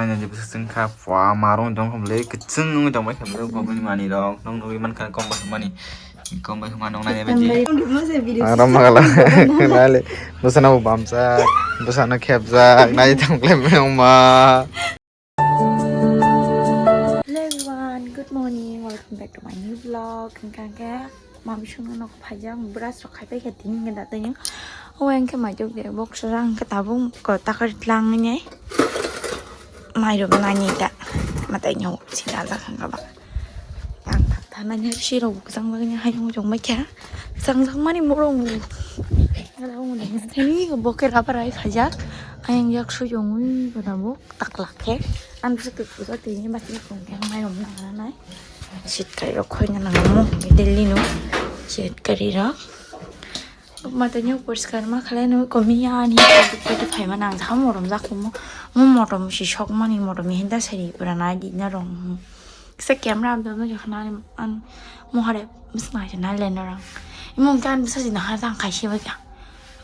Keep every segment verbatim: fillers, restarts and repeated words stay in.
Nai nai bwswk chwng kha pua marung tong kha bwlwi kwchwng wngwi tong bai kha bwlwi bo bini manwi rok nong nugwi mankha kom bai mani kom bai ma nong nai bai di. Ang ram magala nai le bwsano bo bamjak bwsano khepjak nai tong khlai mani wngma. Hello everyone, good morning, welcome back to my new vlog. Hingkha khe mami songno nok phaijak brush rok khai pai kha tini hingkhe da tini. O hingkhe maitok de box rang khe tabuk ko takar tlang nai. Mai rok nani ta matai nyo sina la khang ba. Yang ta ta nani si rok jang ba ni hai jong jong mai kha. Jang jang mani morong. Ngala ung ni thani boke rubber ai khajak. Ayang yak su jong ui ba tabuk. Taklak khe ang bwswk kwkwi o tini bati kong khe mairum nang nai. Sitkai rok khoina nang mo daily no sitkari rok. Mata nyo poriskar ma khalai no komi ani pati phaima nang jha morom jak mo. Mo motom si sok mani motom hinda sari pura nai di na rong. Kisa camera am dono jokh nani an mohare bwswk nai nai le norang. Imong kan bwsa jina ha tang khai se bai kha.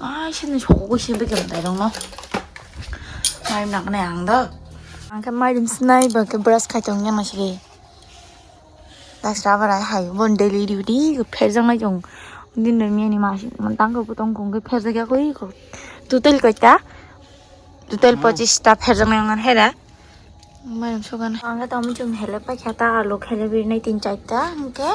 Ai se ni soko ko se bai kha dai rong no. Mai nak nai ang do. Ang khe mai rim sinai ba khe brush khai tong yang sili. Das rubber ai hai bon daily duty pher jang nai jong. Din no mi ani ma si man tang ko butong kong khe pher jang ya koi ko. Total koi ta. Total pochis ta pher jang nai ang hera. Mairum sugan. Ang khe tamo chum hele paikha ta alu khele birnai tin charta. Hingkhe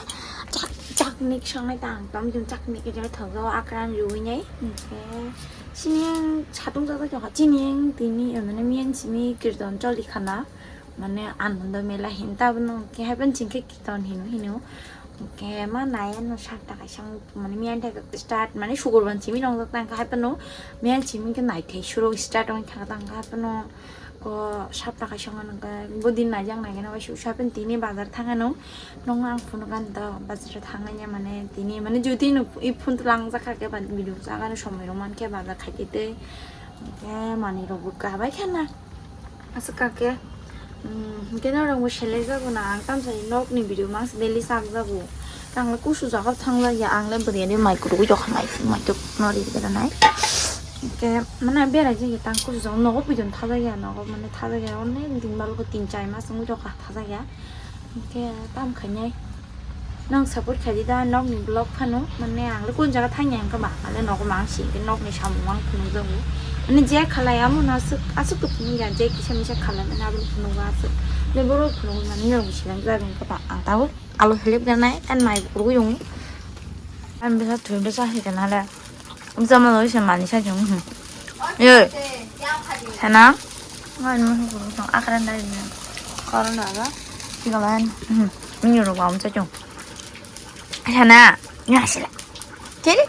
chak, chaknik songnai ta ang tamo chum chaknik khe jora thogo akran riui nai. Hingkhe chini ang satung jaga jokha. Chini ang tini, mane, miyan simi kirton choli khana. Mane, Anando Mela hin ta bono hingkhe haiban chingkhe kirton hino hino. Hingkhe ma nai ano sakta kaisa mane miyan thai start, mane, sukurban simi nongjak tang kha haipano. Miyan simi khe nai thai suro start ong thang tang kha haipano. Ko sapta kaisa wngkha nokha, bo din naijak naikhe nw waisa sapen tini bazar thangano. Nokno ang phunukha nw bazar thangya mane tini mane jodi nw i phone twlang jakha khe ba video chagano somoi rok mankhe bazar khaitwi tei. Hwnkhe manwi rokbo kabai khana. Aswk kakhe, hwnkhe norokbo selai jago na ang tamsani nokni video mangsa daily chakjago. Tangla kusu jaga thangjakya, ang le bwrwi ani mai kwrwngwi tongkha, mai, mai tok nw ri beranai. Hwnkhe mane berai jagya tang kusu jaga, nogo poito thajak ya, nogo mane thajak ya, onek din balukho tin char mas wngwi tongkha thajak ya. Hwnkhe tam khainai nang support khaidi da nokni vlog phano, mane ang le kun jaga thangya hwnkhe ba, ale nogo mang si hwnkhe nokni samung mang phunukjago. Mane je khalai amo no aswk, aswk to phunukya, je kisa misa khalai mane aboni phunukgo aswk. Le borok phunukgo mane nokni silang jaga hwnkhe ba ang tabuk. Alu helip ganai, kan mai kurui yung. Kan bisa tuh, bisa sih kenal ya. Bisa mau sih manis aja. Hmm. Ye. Sana. Ngan mau kurus akran dari ni. Koron ada. Tiga lain. Hmm. Ini udah kamu saja. Sana. Ya sih. Jadi,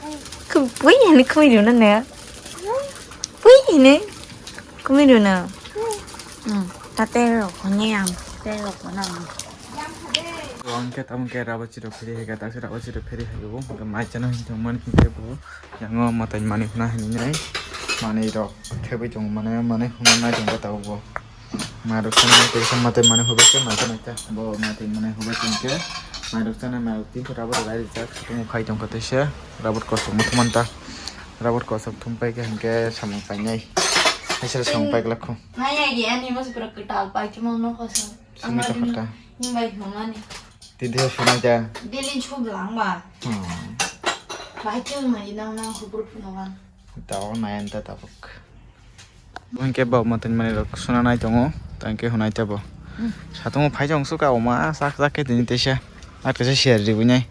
kebui ini kebui dulu nih. Bui ini. Kebui dulu. Hmm. Tate lo, konyang. Tate lo, konyang. Ang khe tamo khe rubber chirok pheri hai khe, taksa rubber chirok pheri hai bo. Hwnkhe mai chana hin tong mani hwnkhe bo. Yango mwtai mani huna hinwi nai. Manwi rok thebwi tong mane, mane huna nai tong khe tabuk bo. Mai rok chana tei khe mwtai mani hubai khe mai chana khe. Bo mwtai mani hubai tong khe. Mai rok chana mai rok tin khe rubber rok rai rijak. Tamo khai tong khe teisa. Rubber kosok muthumanta. Rubber kosok thum pai khe hwnkhe samung painai. Haisel samung pai glak kho. Nai ya ge ani mas pura kwtal pai thimo no kosok. Sini to khata. Ni bai hwnani. Tidi sunai ta. Delin chhub lang ba. Hmm. Bai khe mai nang nang khubur phuno gan. Tao nai anta tabuk. Hwnkhe bo mwtai manwi rok suna nai tongo. Tangkhe hwnai ta bo. Hmm. Satungo phai jong suka oma sak sak khe tini teisa. Ak teisa share riwi nai.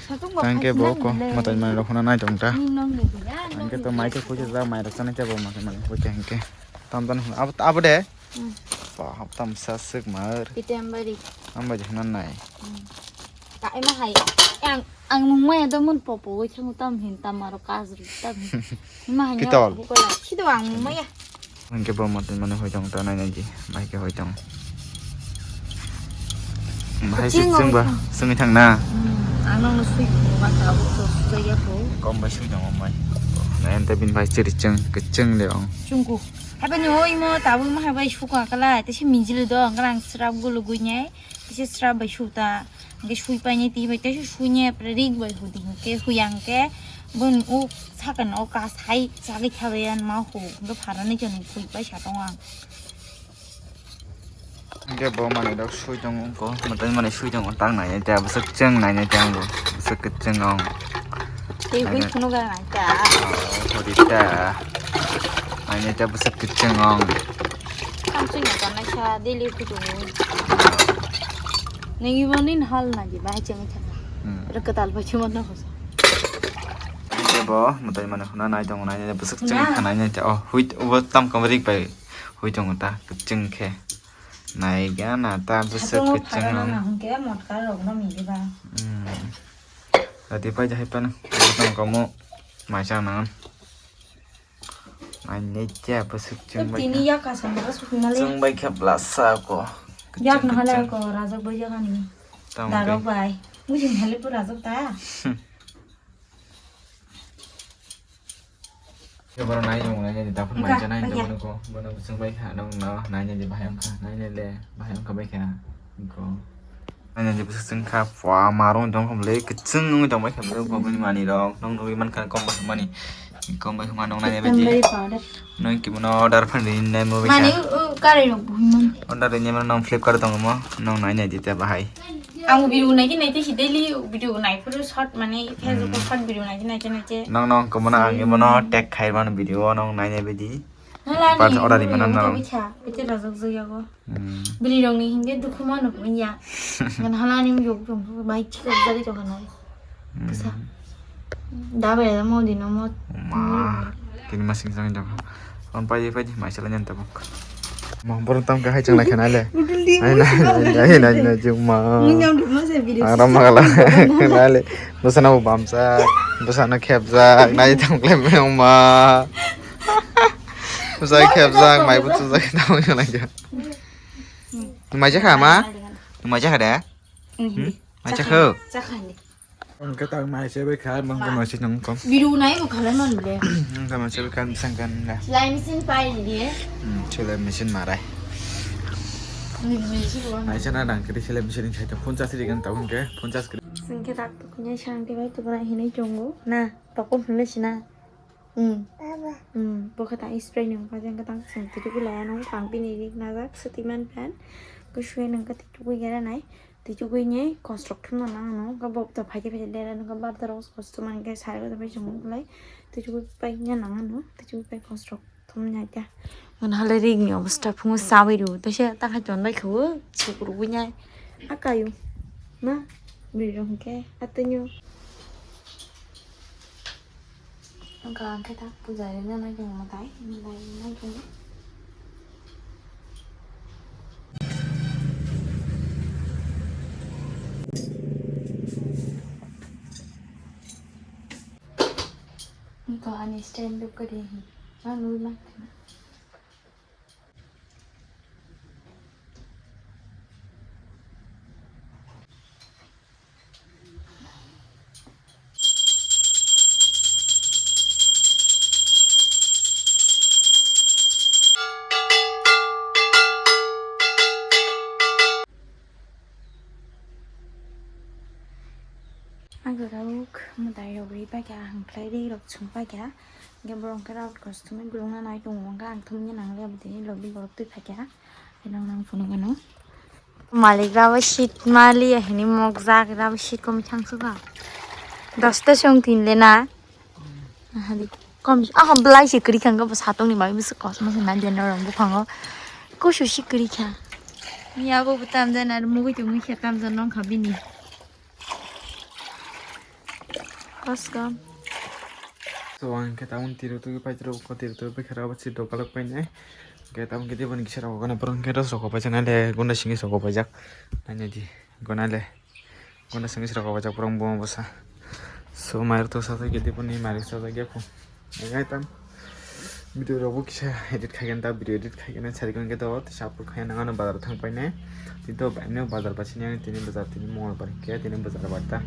Satungo tangkhe phai bo ko nai le. Mwtai manwi rok huna nai tong ta. Ni nong ni ya, nong tangkhe ni to ya. Mai khe khuja ja mai rok chanai ta bo mwtai manwi hwnkhe hwnkhe. Tam tam abo abo de. Hmm. Ba, hapta msa swk mar. Ite ambari. Ambari hwnna nai. Hmm. Ka ema hai. Ang, ang mung maya do mun popo wi thang tam hin tam aro kazri tam hin. Ema hai. Kitol. Bukola. Sido ang mung maya. Hwnkhe bo motin mane hoi tong ta nai nai di. Bai khe hoi tong. Bai sik sing ba. Sing thang na. Hmm. Ang nang sui ko ba ta bu to sui ya ko. Kom bai sui tong mai. Nai ente bin bai chiri cheng kecheng le ong. Chungku. Haibani o imo tabuk ma haibai suka kala, tei se mijili do, hwnkhe ang srap gulugwi nai, tei se srap bai suta, hwnkhe sui painai twi bai, tei se sui nai, rik bai hudi, hwnkhe hui ang khe, boni o sakani o kas hai chagwi thabai ya ma hu, hwnkhe pharani chani pui pai sa tongo ang. Hwnkhe bo manwi rok sui tongo, wngkha mwtai manwi sui tongo, tak nainai ta bwswk chwng nainai ta, wngkha bwswk kwchwng wng. Tei hui phunuk gana ta. Hori ta. Nainai ta bwswk kwchwng wng. Samsung no tongnai sa daily phutu. Nini bo nin hal na di bai chwng thang. Hmm. Rwkadal bai chwng no hosa. Hwnkhe bo mwtai manwi khuna nai tongo, nainai ta bwswk chwng kha nainai ta. Oh, hui, obo tam kam rik bai hui tongo ta, kwchwng khe. Naiga na ta bwswk kwchwng wng. Hwnkhe motka rok no mili ba. Hmm. Ati pai jahai pano. Tong kamu maisa nang. Ai ne cha bwswk chwng bai. Tini yak kasam ba sukuma le. Chwng bai khe blasa ko. Yak na hala ko rajak bai jaga ni. Darok bai. Mujin hale pura rajak ta. Borok nai tongo, nai nai di, daphuru maisa nai tongo, bono ko, bono bwswk bai kha, nong no nai nai di, bahai wngkha, nai nai le, bahai wngkha bai kha, ko. Nai nai di bwswk chwng kha, pua, marung tong kha bwle, kwchwng wngwi tong bai kha bwle, ko bini manwi rok, nong nugwi mankha, kom bai mani, kom bai ma nong nai nai bai di. Nong kibono order phan ri nai mo bai kha. Mani, o, o, kari rok buhimon. Order ri nai mo nong Flipkart tongo mo, nong nai nai di ta bahai. Ang video nai khe nai tei si daily video nai phuru short mane Facebook o short video nai khe nai khe nai khe. Nong nong khe bono ang bono tag khai mano video o nong nai nai bidi. Hala ni order ni mana nong. Bicha bicha rajak jaya go. Hmm. Biri rong ni hingke dukhu mano punya. Ngan hala ni yok jong bai chikok jari to kana. Hmm. Kisa. Da bai da mo di no mo. Ma. Kini masing jang jang. On pai pai di mai sala nyan tabuk. Mo borok tam ka hai chang lai khana le. Ai na ai na ai na jung ma. Munyam dum ma se video. Aram ma la. Khana le. Bwsana bo bamsa. Bwsana khepjak. Nai tam kle me ma. Bwsa khepjak mai bu chujak tam kle. Mai jakha ma? Mai jakha de? Hmm. Mai jakha. Jakha ni. Ang kata mai se bai kha mang ko mai se nang ko. Biru nai bo khala man le. Ang kama se bai kha sang kan la. Silai machine pai ni de. Hmm, silai machine marai. Ni ni si bo. Mai se na dang kri silai machine khai ta phone charge ri kan ta hon ke phone charge kri. Sing ke tak tu kunya sang ke bai tu kona hinai jongo. Na, pakon hule sina. Hmm. Hmm, bo khe tang spray ni wngkha, jeng khe tang chwng twichugwi laya nw, tang bini rik najak, swtwi man phan, kwsui nw wngkha twichugwi gera nai, twichugwi ni kosrok thumna nang nw, wngkha bo to phaidi phaidi lera nw, wngkha bar doro kosto man khe sari bo bai chwng wng lai, twichugwi pai ya nang nw, twichugwi pai kosrok thumnai ta. Mane hale rik ni obostha phungo chawi rw, tei se ta khai chon bai khawo, suk rwgwi nai, a kayu, ma, bwrwi rok hwnkhe, a twnyo. Wngkha ang khe ta puja rina nai tongo mwtai, mwtai nai tongo. Wngkha ani stand up kwrwi hi, ma nui ma. Ang rok mwtai rok ri paikha, ang khlai ri rok chwng paikha, hwnkhe borok khe rok kosto khe gulukna nai tongo, hwnkhe ang thumwi nang le abo tini logi borok twi phaikha, hwnkhe nang phunuk gano. Malik rabo seat mali ahini mokjak rabo seat komi thangsuka. Dosta song tin le na. Ahadi kom ah belai se kri khang bo satong ni bai bisi kosmo se na den rong buphango. Kusu si kri kha. Ni abo butam den ar mugui tumi khe tam den nong kha bini. Welcome. So, ang khe tabuk tiro tugui pai tiro, ko tiro tugui pai khera abo si dokalok pai nai. Khe tabuk khe tiboni kisa rok gana borok khe dos rok pai nai le, gunda simi sok pai jak. Nai nai di, guna le. Gunda simi sok pai jak borok buma bwsa. So, mai rok to sa khe tiboni mai rok sa ya ko. Nai tam. Video rok bo kisa edit khai khe ta, video edit khai khe sari khe to, tisa apur khai nang ano bazar thang pai nai. Tito bai no bazar ba sini tini bazar tini mol bar khe tini bazar ba ta.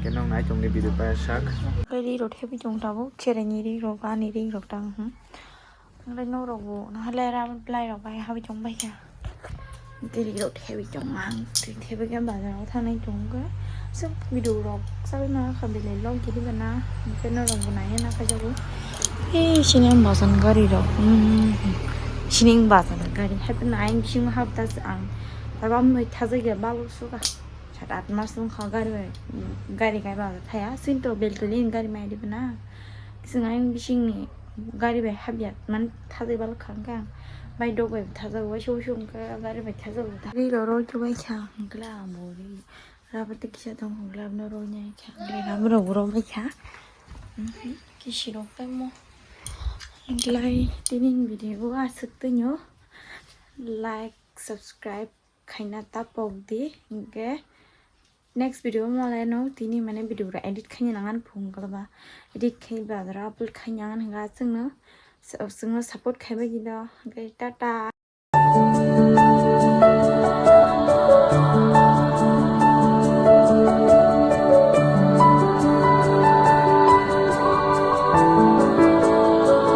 Khe nang nai tong ni video pa sak. Ri rok hebi tong tabuk, chereni ri rok, ani ri rok tang, hmm. Nang lai no rok bo, nang lai ra lai rok bai habi tong bai kha. Twi rok thebi tong ang, twi thebi khe bazar o thangnai tong khe. Swk video rok sabai ma kha belai log giri bana, hwnkhe norok bo nai na kha jago. Ei sini ang bazar gari rok, hmm, Sining bazar gari happen aing bising hapta ang. Tabam noi thajak ya baluk suka. Sat at mas wng kha gari bai. Gari kai bazar thaya. Sinto beltoli gari mai di bana. Kising aing bising ni gari bai habya man thajak baluk khang kang. Bai dog bai thajak bai shu shu ka gari bai thajak. Ri ro ro chu bai kha hangla bori. Raba te kisa tong hangla no ro nya kha. Ram ro ro bai kha. Kisi rok tamo. Hingklai tini video aswk twnyo. Like, subscribe khaina ta pok di. Hingke next video malai no tini mane video ra edit khaina nangan phung kalaba. Edit khai ba ra upload khaina nangan hinga chwngno, chwngno support khaibai di do. Hingke tata.